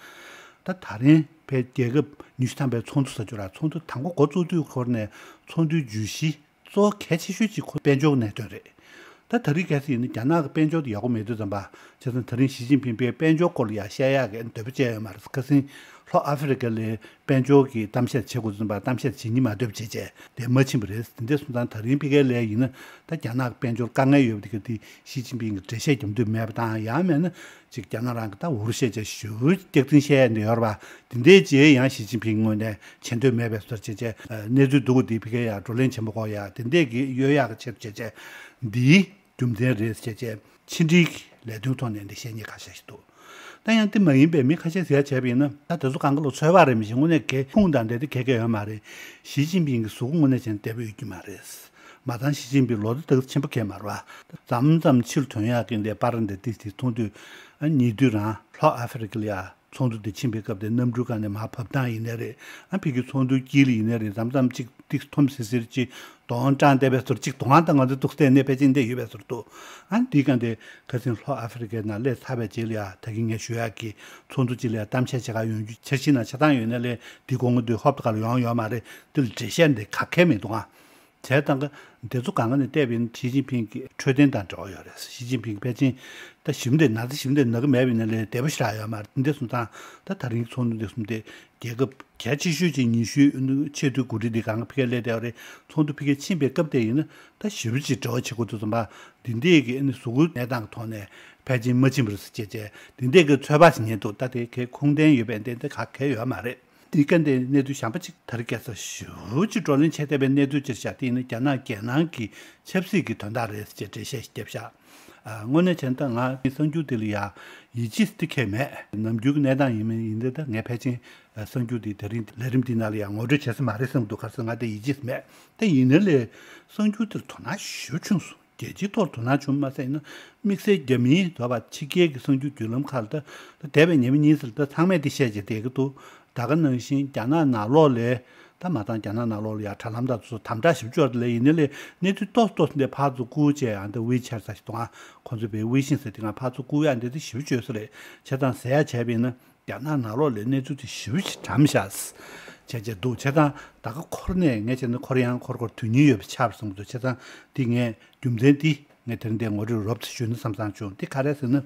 ད་ད་རིང་ཕའི་རྒྱལ་ཁབ་ཉི་ཤུ་ཐམ་པའི་ཚོགས་འདུ་ཟེར་རྒྱུ་ར། ཚོགས་འདུ་དང་པོ་འགོ་བཙུགས་དུས་སྐོར་ནས་ཚོགས་འདུའི་བརྗོད་གཞི་གཙོ་བོ་གལ་ཆེ་ཤོས་གཅིག་ཁོ་དཔལ་འབྱོར་གནད་དོན་རེད། ད་ད་རེས་གལ་སྲིད་ཡིན་ན་རྒྱ་ནག་གི་དཔལ་འབྱོར་དེ་ཡག་པོ་མེད་དུས་ཙམ་པ། བྱས་ཙང་ད་རིང་ཞི་ཅིན་ཕིང་པས་དཔལ་འབྱོར་སྐོར་ལ་ཡ་བཤད་ཡག་གི་འདོད་པ་བྱས་ཡོད་མ་རེད། ཁ་སང་ལྷོ་ཨ་ཧྥེ་རི་ཁ་ལ་དཔལ་འབྱོར་གྱི་གཏམ་བཤད་བྱེད་དགོས་ཙམ་པ་གཏམ་བཤད་བྱེད་སྙིང་མ་འདོད་པ་བྱས་བྱས་དེ་མ་ཕྱིན་པ་རེད། དེ་འདྲ་སོང་ཙང་ད་རིང་ཕ་གིའི་ལས་ཡིན་ན། ད་རྒྱ་ནག་དཔལ་འབྱོར་དཀའ་ངལ་ཡོད་པ་དེ་ག་དེ་ཞི་ཅིན་ཕིང་གིས་འགྲེལ་བཤད་རྒྱབ་འདོད་མེད་པ་དང་། ཡང་མིན་ན་ཅིག་རྒྱ་ནག་རང་གི་ད་འུར་བཤད་བྱས་ཞེ་པོ་སྐྱག་རྫུན་བཤད་ཡ་འདི་ཡོད་རེད་པ། དེ་འདྲའི་རྗེས་ཡང་ཞི་ཅིན་ཕིང་ངོས་ནས་བྱེད་འདོད་མེད་པའི་བཟོ་འདྲ་བྱས་བྱས། གནས་ཚུལ་སྡུག་པོ་འདི་ཕ་གིར་ཡ་བགྲོ་གླེང་ཆེན་པོ་སྐོར་ཡ་དེ་འདྲས་ཀྱི་གཡོལ་ཡག་གི་ཆེད་དུ་བྱས་བྱས། འདིའི་རྒྱུ་མཚན་རེད་ཟེར་བྱས་བྱས་ཕྱི་འབྲེལ་གྱི་ལས་དོན་ཐོག་ནས་འདི་བཤད་མཁན་ཁ་ཤས་ཤིག་འདུག་ད་ཡང་དེ་མ་ཡིན་པའི་མི་ཁ་ཤས་ཟེར་ཡ་བྱས་པ་ཡིན་ན། ད་དེ་ཚོ་གང་ག་ལོ་ཚོད་དཔག་རེད། མི་ཞིག་དངོས་གནས་གལ་ཁུངས་དང་འབྲེལ་ཏེ་གལ་གལ་ཡོད་མ་རེད། ཞི་ཅིན་ཕིང་གི་གཟུགས་པོ་དངོས་གནས་བྱས་ན་བདེ་པོ་ཡོད་རྒྱུ་མ་རེད། མ་ཚང་ཞི་ཅིན་ཕིང་ལོ་ད་ཏག་ཏག་ཆེན་པོ་གས་མ་རེད་པ། མཚམས་མཚམས་ཕྱིར་ཐོན་ཡག་གི་འདི་པར་འདི་ཏིག་ཏིག་མཐོང་དུས། ཨ་ཉེ་དུས་རང་ལྷོ་ཨ་ཧྥེ་རི་ཁ་ལ་ཡ་ཚོགས་འདུ་དེ་ཕྱིན་པའི་སྐབས་དེ་གནམ་གྲུའི་སྒང་ནས་མར་བབས་སྟངས་ཡིན་ནའི་རེད། ཨ་ཕ་གི་ཚོགས་འདུའི་དཀྱིལ་ལ་ཡིན་ནའི་རེད། མཚམས་མཚམས་ཅིག་ཏིག་འཐོམ་སིར་སིར་ཅིག་གདོང་བཀྲག་བསྡད་པའི་བཟོ་འདྲ། ཅིག་གདོང་ཨ་ད་ང་ཚོ་འདུག་སྟེ་ནས་ཕལ་ཆེར་འདི་ཡོད་པའི་བཟོ་འདྲ་འདུག་ཨ་འདིའི་སྒང་དེ་ཁ་སང་ལྷོ་ཨ་ཧྥེ་རི་ཁའི་ནང་སླེབས་ཚར་བའི་རྗེས་ལ་ཡ་ད་གིན་ངས་ཞུ་ཡག་གི་ཚོགས་འདུ་གཅིག་ལ་ཡ་གཏམ་བཤད་བྱེད་ག་ཡོང་རྒྱུ་འཆར་གཞི་ནང་ཆ་ཚང་ཡོད་ནའི་ལས་འདི་དགོང་དག་དུས་ཧོབ་ཏེ་ག་ལ་ཡོང་ཡོད་མ་རེད། འདི་ལ་འགྲེལ་བཤད་འདི་ག་གེ་མི་འདུག་ཨ། བྱས་ཙང་ག་འདི་ཚོ་གང་ག་ནས་བལྟས་པ་ཡིན་ན་ཞི་ཅིན་ཕིང་གི་འཕྲོད་བསྟེན་དང་འབྲེལ་བ་ཡོད་རེད། ཞི་ཅིན་ཕིང་ཕལ་ཆེར་ད་ཞིམ་དེ་ན་ཚ་ཞིམ་དེ་ན་གི་མེད་པ་ཡིན་ན་ལས་བདེ་པོ་ཞེ་དྲག་ཡོད་མ་རེད། འདི་འདྲ་སོང་ཙང་ད་ད་རིང་ཚོགས་འདུ་འདི་གསུམ་དེ་རྒྱལ་ཁབ་གལ་ཆེ་ཤོས་ཅིག་ཉི་ཤུའི་ཆེས་མཐོའི་འགོ་ཁྲིད་འདི་གང་ག་ཕ་གིར་སླེབས་བསྡད་པ་རེད། ཚོགས་འདུ་ཕ་གིར་ཕྱིན་པའི་སྐབས་དེ་ཡིན་ན་ད་ཞེ་པོ་ཅིག་འབྲེལ་བ་བྱེད་དགོས་འདུག་བསམ་པ། འདི་འདྲས་ཀྱི་ཨ་ནི་གཟུགས་པོའི་གནས་སྟངས་ཀྱི་ཐོག་ནས་ཕལ་ཆེར་མ་ཕྱིན་པ་རེད་ཟེར་བྱས་བྱས་འདི་འདྲས་ཀྱི་ཚོད་དཔག་བྱེད་མཁན་འདུག་ད་དེ་གའི་ཁུངས་ལྡན་ཡོད་པའི་འདི་འདི་ག་གེ་ཡོད་མ་རེད། དེ་ག་འདི་གནས་ཚུལ་གཞན་པ་ཅིག་ད་རེས་ཁ་སང་ཞེ་པོ་ཅིག་བགྲོ་གླེང་བྱས་བསྡད་པའི་གནས་ཚུལ་ཅིག་བཞག་དེ་ཡིན་ན་རྒྱ་ནག་རྒྱལ་ནང་གི་ཆབ་སྲིད་ཀྱི་དོན་དག་རེད་ཟེར་བྱས་འགྲེལ་བཤད་ཞིག་བརྒྱབ་ཤག་ཨ་དངོས་གནས་བྱས་ན་ད་ང་གསར་འགྱུར་དེ་ལ་ཡ་ཡིད་ཆེས་དེ་ཁེལ་མེད། ནམ་རྒྱུན་གྱི་གནས་སྟངས་ཡིན་མིན་ཡིན་དེ་ད་ངས་ཕལ་ཆེར་གསར་འགྱུར་དེ་དེ་རིང་ལས་རིམ་འདི་ནང་ལ་ཡ་ངོ་སྤྲོད་བྱེད་ས་མ་རེད་བསམ་འདུག་ག་རེ་ཟེར་ང་དེ་ཡིད་ཆེས་མེད། དེ་ཡིན་ནའི་ལས་གསར་འགྱུར་དེར་དོ་སྣང་ཞེ་པོ་ཆུང་སོང་། རྒྱལ་སྤྱིའི་ཐོག་དོ་སྣང་བྱུང་མ་ཟད་ཡིན་ན་དམིགས་བསལ་རྒྱ་མིའི་དོ་བ་ཕྱི་རྒྱལ་གྱི་གསར་འགྱུར་བརྒྱུད་ལམ་ཁག་ལ་ད་ད་འདས་པའི་ཉིན་གཉིས་ཙམ་ལ་ད་ཚང་མས་འདི་བཤད་བྱས་བསྡད་ཀྱི་འདུག་ད་ག་ནང་བཞིན་རྒྱ་ནག་ནང་ལོགས་ལ་ད་མ་ཚང་རྒྱ་ནག་ནང་ལོགས་ལ་ཡ་དྲ་ལམ་དང་ཚོ་དམ་དྲག་ཞེ་པོ་ཅིག་ཡོད་རེད་ལ། ཡིན་ནའི་ལས་གནས་ཚུལ་ཏོག་ཏོག་འདི་ཕར་ཚུར་བསྐུར་བྱས་ཡང་ད་ཝི་ཆེ་ཊི་ཟེར་ཞིག་འདུག་ཨ། ཁོང་ཚོ་བའི་ཝི་ཤིང་ཟེར་དེ་སྒང་ཕར་ཚུར་བསྐུར་ཡག་འདི་ཚོ་ཞེ་པོ་ཅིག་ཡོད་ས་རེད། བྱས་ཙང་ཟེར་ཡག་བྱས་པ་ཡིན་ན། རྒྱ་ནག་ནང་ལོགས་ལ་གནས་ཚུལ་དེ་ཞེ་པོ་ཞིག་གྲམ་བཞག་བྱས་བྱས་འདུག་བྱས་ཙང་ད་ག་འཁོར་ནས་ངས་བྱས་ན་འཁོར་ཡང་འཁོར་འཁོར་དོན་སྙིང་ཡོད་པ་ཆགས་པ་བསམ་གྱི་འདུག་བྱས་ཙང་འདི་ངས་རྒྱུ་མཚན་འདི་ངས་དེ་རིང་འདིར་ངོ་སྤྲོད་རོབ་ཙམ་ཞུས་ན་བསམ་བསམ་བྱུང་། འདི་ག་རེ་ཟེར་ན།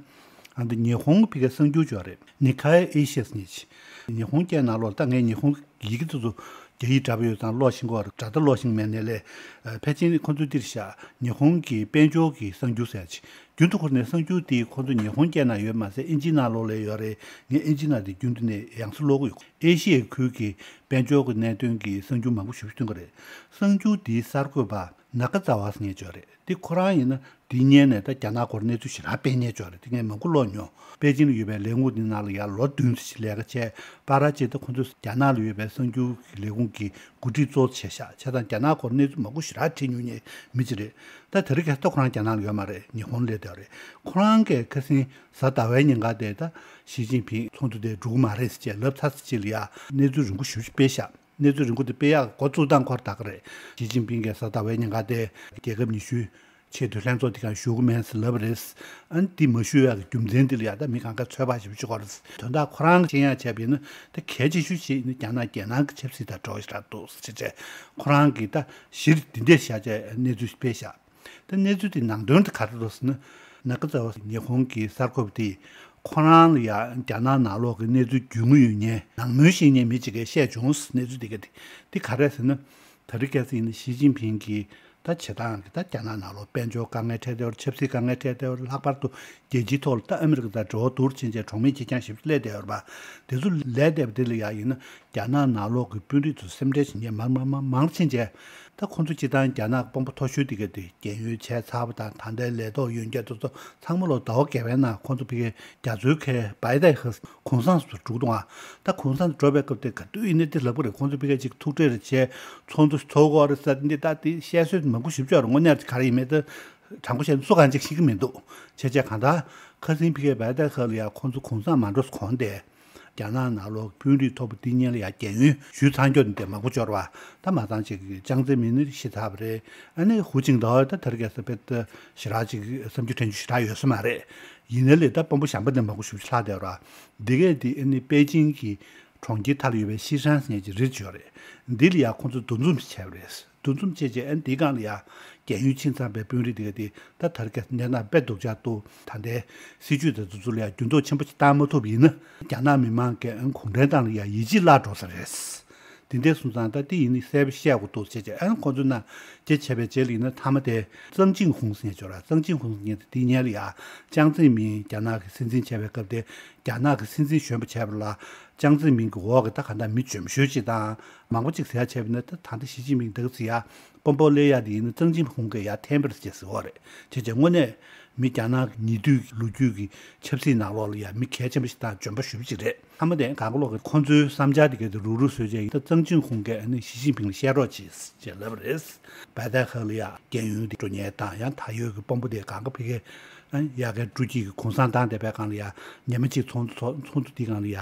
ཨ་འདི་ཉི་ཧོང་གི་ཕ་གིའི་གསར་འགྱུར་ཅིག་ཡོད་རེད། ནི་ཁའེ་ཨེ་ཤི་ཡ་ཟེར་མཁན་ཅིག་ཉི་ཧོང་སྐད་ནང་ལོགས་ད་ངས་ཉི་ཧོང་ཡི་གེ་དེ་ཚོ་རྒྱ་ཡིག་འདྲ་པོ་ཡོད་ཙང་ཀློག་ཤེས་ཀྱི་ཡོད་རེད། སྒྲ་གདངས་ཀློག་ཤེས་མེད་ནའི་ལས། ཨ་ཕལ་ཆེར་ཁོང་ཚོ་འདིར་བཞག་ཉི་ཧོང་གི་དཔལ་འབྱོར་གྱི་གསར་འགྱུར་ཟེར་ཡག་ཅིག་རྒྱུན་དུ་འཁོར་ནས་གསར་འགྱུར་དེ་ཁོང་ཚོ་ཉི་ཧོང་སྐད་ནང་ཡོད་མ་ཟད་ཨིན་ཇིའི་ནང་ལོགས་ལ་ཡོད་རེད། ངས་ཨིན་ཇིའི་ནང་དེ་རྒྱུན་དུ་ནས་ཡང་སེ་ཀློག་གི་ཡོད། ཨེ་ཤི་ཡའི་ཁུལ་གྱི་དཔལ་འབྱོར་གྱི་གནད་དོན་གྱི་གསར་འགྱུར་མང་པོ་ཞེ་པོ་ཐོན་གྱི་རེད། གསར་འགྱུར་དེའི་གསར་འགོད་པ་ནཱ་ཀ་ཛ་ཝ་ཟེར་མཁན་ཅིག་ཡོད་རེད། དེ་ཁོ་རང་ཡིན་ན་དེའི་སྔོན་ནས་ད་རྒྱ་ནག་སྐོར་གནས་ཚུལ་ཞེ་དྲག་སྤེལ་མཁན་ཅིག་ཡོད་རེད། དེ་ངས་མང་པོ་ཀློག་མྱོང་། པེ་ཅིང་ལ་ཡོད་པའི་ལས་ཁུངས་དེ་ནང་ལ་ཡང་ལོ་བདུན་ཙམ་ཞིག་ལས་ཀ་བྱས། བར་ཅིག་ད་ཁོ་ཚོས་རྒྱ་ནག་ལ་ཡོད་པའི་གསར་འགྱུར་གྱི་ལས་ཁུངས་ཀྱི་འགོ་ཁྲིད་གཙོ་བོ་བྱས་ཤག་བྱས་ཙང་རྒྱ་ནག་སྐོར་གནས་ཚུལ་མང་པོ་ཞེ་དྲག་བྲིས་མྱོང་མཁན་མི་ཅིག་རེད། ད་དེ་རིང་ཁ་སང་ད་ཁོ་རང་རྒྱ་ནག་ལ་ཡོད་མ་རེད། ཉི་ཧོང་ལ་སླེབས་བསྡད་པ་རེད། ཁོ་རང་གིས་ཁ་སང་གཟའ་ཟླ་བའི་ཉིན་ཀ་དེ་ད་ཞི་ཅིན་ཕིང་ཚོགས་འདུ་དེ་འགྲོ་གི་མ་རེད་ཟེར་བྱས་ལབ་ཚར་ཚར་ཅིག་ལ་ཡ་གནས་ཚུལ་རིང་པོ་ཞེ་པོ་ཅིག་སྤེལ་ཤག་གནས་ཚུལ་རིང་པོ་དེ་སྤེལ་ཡག་འགོ་བཙུགས་སྟངས་ཁོ་རང་ད་ག་རེད། ཞི་ཅིན་ཕིང་གིས་གཟའ་ཟླ་བའི་ཉིན་ཀ་དེ་རྒྱལ་ཁབ་ཉི་ཤུའི་ཆེས་མཐོའི་ལྷན་ཚོགས་དེ་སྒང་ཞུགས་ཀྱི་མེད་ཟེར་ལབ་པ་རེད། ཨ་ནི་དེ་མ་ཞུ་ཡག་གི་རྒྱུ་མཚན་དེ་ལ་ཡ་ད་མི་གང་ག་ཚོད་དཔག་ཞེ་པོ་ཅིག་དགོས་རེད། དོན་དག་ཁོ་རང་གིས་མཁྱེན་ཡག་བྱས་པ་ཡིན་ན་ད་གལ་ཆེ་ཤོས་ཤིག་ནི་རྒྱ་ནག་རྒྱལ་ནང་གི་ཆབ་སྲིད་དང་འབྲེལ་བ་ཞེ་དྲག་འདུག་ཟེར་བྱས། ཁོ་རང་གིས་ད་གཞིར་འདི་འདྲས་བཞག་བྱས་གནས་ཚུལ་སྤེལ་ཤག་ད་གནས་ཚུལ་དེ་ནང་དོན་དེ་ག་རེ་རེད་ཟེར་ན། ནཱ་ཀ་ཛ་ཝ་ཉི་ཧོང་གི་གསར་འགོད་པ་དེས་ཁོ་རང་ལ་ཡ་རྒྱ་ནག་ནང་ལོགས་ཀྱི་གནས་ཚུལ་རྒྱུས་མངའ་ཡོད་མཁན་ནང་མོལ་ཤེས་མཁན་མི་གཅིག་གིས་བཤད་བྱུང་། གནས་ཚུལ་དེ་ག་དེ་དེ་ག་རེ་རེད་ཟེར་ན། ད་རེས་ཁ་སང་ཡིན་ན་ཞི་ཅིན་ཕིང་གིས་ད་བྱེད་སྟངས་ཀྱི་ད་རྒྱ་ནག་ནང་ལོགས་དཔལ་འབྱོར་དཀའ་ངལ་འཕྲད་བསྡད་པ་རེད། ཆབ་སྲིད་དཀའ་ངལ་འཕྲད་བསྡད་པ་རེད། ལྷག་པར་དུ་རྒྱལ་སྤྱིའི་ཐོག་ལ་ད་ཨ་མི་རི་ཀ་དང་འབྲེལ་བ་སྡུག་རུ་ཕྱིན་བྱས་གྲོགས་མེད་ཁེར་རྐྱང་ཞེ་པོ་ཅིག་སླེབས་བསྡད་ཡོད་རེད་པ། དེ་ཚོ་སླེབས་བསྡད་པ་དེ་ལ་ཡ་ཡིན་ན་རྒྱ་ནག་ནང་ལོགས་ཀྱི་དཔོན་རིགས་ཚོ་སེམས་ཁྲལ་བྱེད་མཁན་མང་མང་མང་མང་ཕྱིན་བྱས། ད་ཁོང་ཚོ་སྤྱི་བཏང་རྒྱ་ནག་གི་དཔོན་པོ་མཐོ་ཤོས་དེ་ག་དེ་རྒན་ཡོལ་བྱས་ཚར་བ་དང་། ད་ལྟའི་ལས་ཐོག་ཡོད་མཁན་དེ་ཚོ་ཚང་མ་ལོ་ཟླ་བ་བརྒྱད་པའི་ནང་ཁོང་ཚོ་ཕ་གིའི་རྒྱ་མཚོའི་ཁའི་བྷའི་ཏའི་ཧེ་གུང་སེང་སུ་འགྲོ་གཏོང་བ། ད་གུང་སེང་འགྲོ་བའི་སྐབས་དེ་ག་དུས་ཡིན་ནའི་དེ་ལབ་གི་རེད། ཁོང་ཚོ་ཕ་གིའི་ཅིག་ཐུག་འཕྲད་རེ་བྱས། ཚོགས་འདུ་ཚོགས་ཀྱི་ཡོད་རེད་ཟེར། འདི་ད་དེ་བཤད་སྲོལ་མང་པོ་ཞིག་ཡོད་རེད། དངོས་གནས་ག་རེ་ཡིན་མིན་དེ་དྲང་པོ་བཤད་ན་སུ་གང་ཅིག་ཤེས་ཀྱི་མི་འདུག་བྱས་བྱས་གང་ལྟར་ཁ་སང་ཕ་གིའི་བྷའི་ཏའི་ཧེ་ལ་ཡ་ཁོང་ཚོ་གུང་སེང་མ་འགྲོ་གོང་དེ། རྒྱ་ནག་ནང་ལོགས་དཔོན་རིགས་མཐོ་པོ་དེ་གཉིས་ལ་ཡ་རྒན་ཡོལ་ཞུས་ཚར་མཁན་དེ་མང་པོ་འབྱོར་བ། ད་མ་ཚང་ཅིག་ཅང་ཙེ་མིན་ནི་ཤི་ཚར་བ་རེད། ཨ་ནི་ཧུའུ་ཅིན་ཐའོ་ད་དེ་རིང་ཁ་སང་དཔེ་ཞེ་དྲག་ཅིག་བསམ་རྒྱུ་དྲན་རྒྱུ་ཞེ་དྲག་ཡོད་ས་མ་རེད། ཡིན་ནའི་ལས་ད་དཔོན་པོ་གཞན་པ་དེ་མང་པོ་ཞེ་པོ་ཅིག་ལྷག་བསྡད་ར། འདི་གས་དེ་ཨ་ནི་པེ་ཅིང་གི་གྲོང་ཁྱེར་མཐའ་ལ་ཡོད་པའི་ཤི་ཧྲན་ཟེར་མཁན་ཅིག་རེད་ཡོད་རེད། འདི་ལ་ཡ་ཁོང་ཚོས་འདུ་འཛོམས་ཤིག་བྱས་པ་རེད། འདུ་འཛོམས་བྱས་རྗེས་ཨ་ནི་འདིའི་སྒང་ལ་ཡ་རྒན་ཡོལ་ཕྱིན་ཚར་བའི་དཔོན་རིགས་དེ་ག་དེ་ད་དེ་རིང་ཁ་སང་གནས་སྟངས་དཔེ་སྡུག་ཅག་འདུག་ད་ལྟའི་སྲིད་ཇུས་དེ་ཚོ་ཚུར་ལ་ཡ་འགྱུར་ལྡོག་ཆེན་པོ་ཞིག་བཏང་མ་ཐུབ་ཡིན་ན། རྒྱ་ནག་མི་མང་གི་ཨ་ནི་གུང་ཁྲན་ཏང་ལ་ཡ་ཡིད་ཆེས་བརླག་འགྲོ་ས་རེད། དེ་འདྲ་སོང་ཙང་ད་དེ་ཡིན་ནི་གསལ་པོ་བཤད་དགོས་འདུག་བྱས་རྗེས་ཨ་ནི་ཁོང་ཚོ་ནང་སྐྱེ་བྱས་པའི་རྗེས་ལ་ཡིན་ན། མཐའ་མ་དེ་ཙང་ཅིང་ཧུང་ཟེར་མཁན་ཅིག་ཡོད་ར། ཙང་ཅིང་ཧུང་ཟེར་མཁན་དེ་དེའི་སྔོན་ལ་ཡ་ཅང་ཙེ་མིན་རྒྱ་ནག་གི་སྲིད་འཛིན་བྱས་པའི་སྐབས་དེ། རྒྱ་ནག་གི་སྲིད་འཛིན་གཞོན་པ་བྱས་པ་ལ་ཅང་ཙེ་མིན་གྱི་འོག་གི་ད་ག་འདྲ་མི་འཇོན་ཤོས་ཅིག་དང་མང་པོ་ཅིག་ཟེར་ཡ་བྱས་པ་ཡིན་ན། ད་ད་ལྟ་ཞི་ཅིན་ཕིང་དེ་ག་ཚོད་ཡ་དཔོན་པོ་སླེབས་ཡ་དེ་ཡིན་ན་ཙང་ཅིང་ཧུང་གིས་ཡ་འཐེན་པ་རེད་ཅེས་ཟེར་བ་རེད། བྱས་རྗེས་དངོས་གནས་མི་རྒྱ་ནག་གི་ཉེ་དུས་ལོ་རྒྱུས་ཀྱི་ཆབ་སྲིད་ནང་ལོགས་ལ་ཡ་མི་གལ་ཆེན་པོ་ཞིག་དང་འཇོན་པ་ཞེ་པོ་ཅིག་རེད། མཐའ་མ་དེ་གང་ག་ལོག་གི་ཁོང་ཚོའི་བསམ་འཆར་དེ་ག་དེ་རུག་རུག་བཟོས་རྗེས་ཡིན། ད་ཙང་ཅིང་ཧུང་གིས་ཨ་ནི་ཞི་ཅིན་ཕིང་ལ་བཤད་རོགས་གྱིས་ཅེས་ལབ་པ་རེད། བྷའི་ཏའི་ཧེ་ལ་ཡ་རྒན་ཡོལ་དེ་འགྲོ་མཁན་དང་། ཡང་ད་ཡོད་ཀྱི་དཔོན་པོ་དེ་གང་ག་ཕ་གིའི་ཨ་ཡ་གའི་སྤྲོ་སྐྱིད་ཀྱི་གུང་སེང་བཏང་བསྡད་པའི་སྒང་ལ་ཡ་ཉི་མ་གཅིག་ཚོགས་འདུ་ཚོགས། ཚོགས་འདུ་དེའི་སྒང་ལ་ཡ་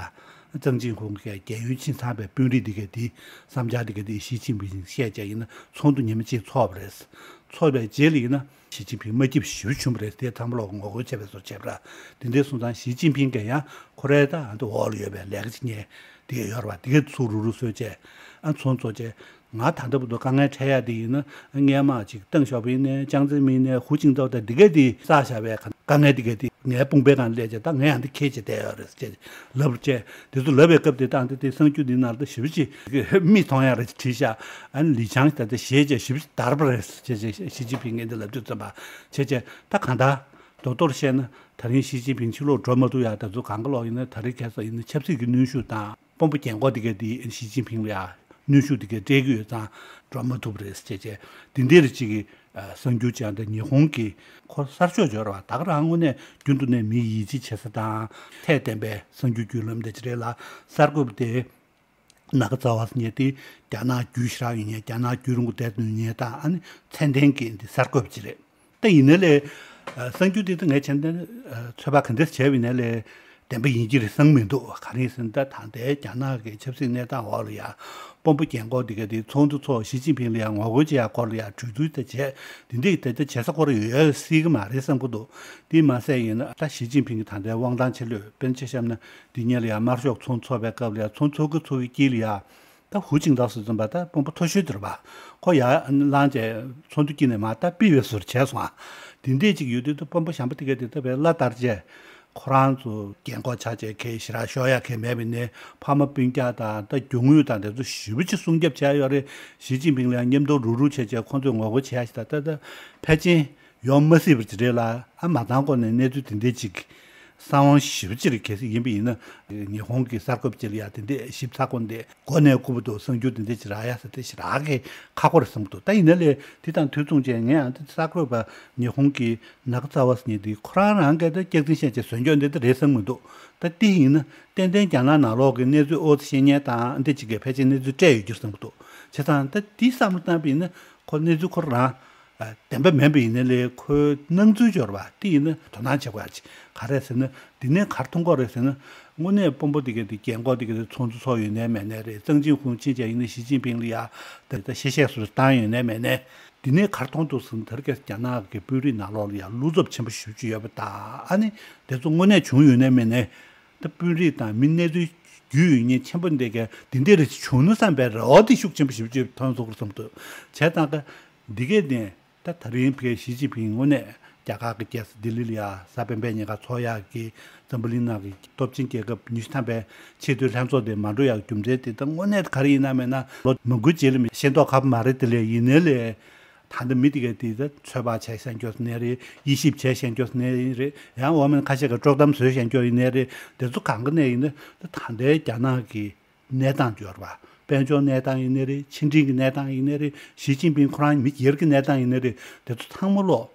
ཙང་ཅིང་ཧུང་གིས་རྒན་ཡོལ་ཕྱིན་ཚར་བའི་དཔོན་རིགས་དེ་ག་དེའི་བསམ་འཆར་དེ་ག་དེ་ཞི་ཅིན་ཕིང་བཤད་བྱས་ཡིན་ན། ཚོགས་འདུ་ཉི་མ་གཅིག་ཚོགས་པ་རེད། ཚོགས་པའི་རྗེས་ལ་ཡིན་ན་ཞི་ཅིན་ཕིང་མ་སྐྱིད་པ་ཞེ་པོ་བྱུང་བ་རེད། དེ་ཚང་མ་ལོག་ངོ་རྒོལ་བྱས་པའི་བཟོ་བྱས་པ་ར། དེ་འདྲ་སོང་ཙང་ཞི་ཅིན་ཕིང་གིས་ཡང་ཁོ་རའི་ད་ཨ་འདི་འོག་ལ་ཡོད་པའི་ལས་ཀ་བྱེད་མཁན་དེ་ཡོད་ར་བ། དེ་གས་ཚུར་རུག་རུག་བཟོས་བྱས་ཨ་ཚོགས་འདུ་ཚོགས་བྱས། ང་ད་ལྟ་བར་དུ་དཀའ་ངལ་འཕྲད་ཡ་དེ་ཡིན་ན། སྔས་མ་ཅིག་ཏེང་ཞའོ་ཕིང་ནས་ཅང་ཙེ་མིན་ནས་ཧུའུ་ཅིན་ཐའོ་དང་འདི་གས་དེ་བསགས་བཞག་པའི་དཀའ་ངལ་འདི་གས་དེ་ངའི་དཔུང་པའི་སྒང་སླེབས་བྱས། ད་ངས་ཡང་འདི་འཁྱེར་བྱས་བསྡད་ཡོད་རེད་ཅེས་ལབ་རེད། དེ་ཚོ་ལབ་པའི་སྐབས་དེ་དང་དེ་དེ་གསར་འགྱུར་འདི་ནང་ལ་ཞེ་པོ་ཅིག་མིག་མཐོང་ཡ་རེ་བྲིས་ཤག་ཨ་ནི་ལི་ཆང་ད་ལྟ་བཞེས་བྱས་ཞེ་པོ་ཅིག་དར་བ་རེད་ཅེས་ཞི་ཅིན་ཕིང་གིས་འདི་ལབ་དུས་ཙམ་པ། བྱས་བྱས་ད་གང་ལྟར་རྡོག་རྡོག་བཤད་ན། ད་རིང་ཞི་ཅིན་ཕིང་ཕྱི་ལོགས་འགྲོ་མ་ཐུབ་ཡ། ད་ཚོ་གང་ག་ལོག་ཡིན་ན་ད་རེས་ཁ་སང་ཡིན་ན་ཆབ་སྲིད་ཀྱི་གནོན་ཤུགས་དང་། དཔོན་པོ་རྒན་གོག་དེ་གས་དེ་ཞི་ཅིན་ཕིང་ལ་ཡ་གནོན་ཤུགས་དེ་གས་སྤྲད་ཀྱི་ཡོད་ཙང་འགྲོ་མ་ཐུབ་པ་རེད་ཟེར་བྱས། དེ་འདྲའི་རིགས་ཅིག་གི་གསར་འགྱུར་ཅིག་ཡང་ད་ཉི་ཧོང་གི་ཁོ་གསར་ཤོག་འབྱོར་བ་ད་ག་རང་དངོས་གནས་རྒྱུན་དུ་ནས་མི་ཡིད་ཆེས་བྱེད་ས་དང་ཚད་ལྡན་པའི་གསར་འགྱུར་བརྒྱུད་ལམ་དེ་ཅིག་རེད་ལ། གསར་འགོད་པ་དེ་ནཱ་ག་ཛ་ཝ་ཟེར་མཁན་དེ་རྒྱ་ནག་རྒྱུས་ཞེ་དྲག་ཡོད་མཁན། རྒྱ་ནག་རྒྱུན་རིང་པོ་བསྡད་ཡོད་མཁན་དང་། ཨ་ནི་ཚད་ལྡན་གྱི་འདི་གསར་འགོད་པ་ཅིག་རེད། ད་ཡིན་ནའི་ལས་གསར་འགྱུར་འདི་ད་ངས་བྱས་ན་ཚོད་དཔག་ག་འདྲ་བྱས་པ་ཡིན་ནའི་ལས་བདེན་པ་ཡིན་གྱི་རེད་བསམ་མི་འདུག་ག་རེ་ཡིན་ཟེར་ན། ད་ད་ལྟའི་རྒྱ་ནག་གི་ཆབ་སྲིད་གནས་སྟངས་འོག་ལ་ཡ་དཔོན་པོ་རྒན་གོག་འདི་ག་དེ་ཚོགས་འདུ་ཚོགས། ཞི་ཅིན་ཕིང་ལ་ཡ་ངོ་རྒོལ་བྱེད་ཡ་སྐོར་ལ་ཡ་གྲོས་བསྡུར་དེ་བྱས། དེ་འདྲའི་ད་ལྟ་བྱེད་ས་སྐོར་ཡོད་སྲིད་ཀྱི་མ་རེད་བསམ་གྱི་འདུག་དེ་མ་ཟད་ཡིན་ན་ད་ཞི་ཅིན་ཕིང་གི་ད་ལྟའི་དབང་ཐང་ཆེ་ལོས། དཔེར་ན་ཆ་བཞག་ན་འདི་སྔོན་ལ་ཡ་དམར་ཤོག་ཚོགས་ཚོགས་པའི་སྐབས་ལ་ཡ་ཚོགས་ཚོགས་ཀྱི་ཚོགས་ཀྱི་དཀྱིལ་ལ་ཡ། ད་ཧུའུ་ཅིན་ཐའོ་ཟེར་ཙམ་པ་ད་དཔོན་པོ་མཐོ་ཤོས་དེ་རེད་པ། ཁོ་ཡར་ལངས་བྱས་ཚོགས་འདུ་དཀྱིལ་ནས་མར་ད་ཕུད་པའི་བཟོ་འདྲ་བྱས་སོང་ཨ། དེ་འདྲས་ཅིག་ཡོད་དུས་ད་དཔོན་པོ་གཞན་པ་དེ་གས་དེ་ད་བས་བླ་དར་བྱས། ཁོ་རང་ཚོ་རྒན་གོག་ཆགས་བྱས་ཁེ་ཞེ་དྲག་ཤོར་ཡ་ཁེ་མེད་པ་ཡིན་ནའི། ཕ་མ་སྤུན་ཀྱག་དང་ད་རྒྱུ་དངོས་དང་དེ་ཚོ་ཞེ་པོ་ཅིག་སྲུང་སྐྱོབ་བྱས་ཡོད་རེད། ཞི་ཅིན་ཕིང་ལ་ཡང་མཉམ་དུ་རུག་རུག་བྱས་བྱས་ཁོང་ཚོས་ངོ་རྒོལ་བྱས་ཡ་ཞིག་ད་ད་ད་ཕལ་ཆེར་ཡོང་མ་སྲིད་པ་ཅིག་རེད་ལ། ཨ་མ་ཚང་སྐོར་ནས་གནས་ཚུལ་དེ་འདྲས་ཅིག་གསང་བ་ཞེ་པོ་ཅིག་རེད། གལ་སྲིད་ཡིན་པ་ཡིན་ན། ཉི་ཧོང་གི་གསར་འགོད་པ་ཅིག་ལ་ཡ་དེ་འདྲས་ཞིབ་ཚགས་པོ་འདི་མགོ་ནས་རྐུབ་བར་དུ་གསར་འགྱུར་དེ་འདྲས་ཅིག་རག་ཡ་ཟེར་དེ་ཞེ་དྲག་གི་ཁག་པོ་རེད་བསམ་གྱི་འདུག་ད་ཡིན་ན་ལས་དེ་དང་དུས་མཚུངས་བྱས་ངས་ཡང་དེ་གསར་འགོད་པ་ཉི་ཧོང་གི་ནཱ་ག་ཛ་ཝ་ཟེར་མཁན་དེ་ཁོ་རང་རང་གིས་ད་སྐྱག་རྫུན་བཤད་བྱས་བཟོ་འཇོག་འདི་ད་རེད་བསམ་གྱི་འདུག་ད་དེ་ཡིན་ན་ཏན་ཏན་རྒྱ་ནག་ནང་ལོགས་ཀྱི་གནས་ཚུལ་ཨོ་ཙི་ཤེས་མཁན་དང་འདི་ཅིག་གིས་ཕལ་ཆེར་གནས་ཚུལ་སྤྲད་ཡོད་རྒྱུ་བསམ་གྱི་འདུག་བྱས་ཙང་ད་དེ་བསམ་བློ་བཏང་པ་ཡིན་ན་ཁོ་གནས་ཚུལ་ཁོ་རང་། བདེན་པ་མིན་པ་ཡིན་ན་ལས་ཁོའི་སྣང་ཚུལ་འབྱོར་བ་དེ་ཡིན་ན་དོ་སྣང་བྱེད་དགོས་ཡ་ཅིག་ག་རེ་ཟེར་ན། འདི་ནས་ག་རེ་མཐོང་གི་ཡོད་རེད་ཟེར་ན། དངོས་གནས་དཔོན་པོ་དེ་ག་དེ་རྒན་གོག་དེ་ག་དེ་ཚོགས་འདུ་ཚོགས་ཡོད་ནའི་མེད་ནའི་རེད། ཙང་ཅིང་ཧུང་ཕྱིན་བྱས་ཡིན་ན་ཞི་ཅིན་ཕིང་ལ་ཡ་ད་ལྟ་གཤེ་གཤེ་བཟོ་བཏང་ཡོད་ནའི་མེད་ནའི། འདི་ནས་ག་རེ་མཐོང་འདུག་ཟེར་ན། ད་རེས་རྒྱ་ནག་གི་དཔོན་རིགས་ནང་ལོགས་ལ་ཡ་བློ་འཚབ་ཆེན་པོ་ཞེ་པོ་ཅིག་ཡོད་པ་དང་། ཨ་ནི་དེ་ཚོ་དངོས་གནས་བྱུང་ཡོད་ནའི་མེད་ནའི། ད་དཔོན་རིགས་དང་མི་གནས་ཚུལ་རྒྱུས་ཡོད་མཁན་ཆེན་པོ་འདི་གས་འདི་འདྲ་རེ་བྱུང་ན་བསམ་པའི་རེ་བ་དེ་ཤུགས་ཆེན་པོ་ཞེ་པོ་ཅིག་ཐོན་སོང་བསམ་འདུག་བྱས་ཙང་ད་འདི་གས་ནས་ད་ད་རིང་ཕ་གི་ཞི་ཅིན་ཕིང་དངོས་གནས་རྒྱ་གར་གྱི་རྒྱལ་ས་ལྡི་ལི་ལ་ཡ་གཟའ་སྤེན་པའི་ཉིན་ཀ་ཚོགས་ཡག་གི་འཛམ་བུ་གླིང་ནང་གི་སྟོབས་ཆེན་རྒྱལ་ཁབ་ཉི་ཤུ་ཐམ་པའི་ཆེས་མཐོའི་ལྷན་ཚོགས་དེ་མ་འགྲོ་ཡག་རྒྱུ་མཚན་དེ་ད་དངོས་གནས་ག་རེ་ཡིན་ན་མེད་ན་ལོ་མང་པོའི་རྗེས་ལ་མི་ཤེས་མདོག་ཁ་པོ་མ་རེད། དེ་ལས་ཡིན་ནའི་ལས། ད་ལྟ་མི་དེ་གས་དེ་ད་ཚོད་དཔག་བྱས་བཤད་རྒྱུ་ནས་རེད། དབྱེ་ཞིབ་བྱས་བཤད་རྒྱུ་ནས་རེད། ཡང་འོག་མིན་ཁ་ཤས་ཀྱིས་དཀྲོག་གཏམ་བཟོས་བཤད་རྒྱུ་ཡིན་ནའི་རེད། དེ་ཚོ་གང་ག་ནས་ཡིན་ན་ད་ད་ལྟའི་རྒྱ་ནག་གི་གནས་སྟངས་འབྱོར་བ། དཔལ་འབྱོར་གནས་སྟངས་ཡིན་ནའི་རེད། ཕྱི་འབྲེལ་གྱི་གནས་སྟངས་ཡིན་ནའི་རེད། ཞི་ཅིན་ཕིང་ཁོ་རང་མི་སྒེར་གྱི་གནས་སྟངས་ཡིན་ནའི་རེད། དེ་ཚོ་ཚང་མ་ལོག་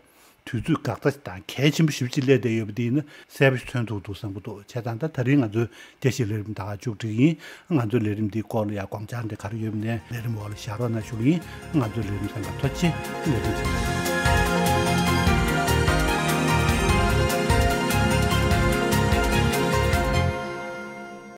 དུས་ཚོད་འགག་རྩ་དང་གལ་ཆེན་པོ་ཞེ་པོ་ཅིག་སླེབས་བསྡད་ཡོད་པ་དེ་ཡིན་ན་གསལ་པོ་ཞིག་མཚོན་ཐུབ་འདུག་བསམ་གྱི་འདུག་བྱས་ཙང་ད་ད་རིང་ང་ཚོའི་བརྒྱ་ཞིག་ལས་རིམ་ད་ག་མཇུག་སྒྲིལ་ཡིན། ང་ཚོའི་ལས་རིམ་འདིའི་སྐོར་ལ་ཡང་དགོངས་འཆར་འདི་ག་རེ་ཡོད་པ་ནས་ལས་རིམ་འོག་ལ་བཞག་རོགས་གནང་ཞུ་གི་ཡིན། ང་ཚོའི་ལས་རིམ་ཚང་མ་ཐུགས་རྗེ་ཆེ། ལས་རིམ་ཚང་མ།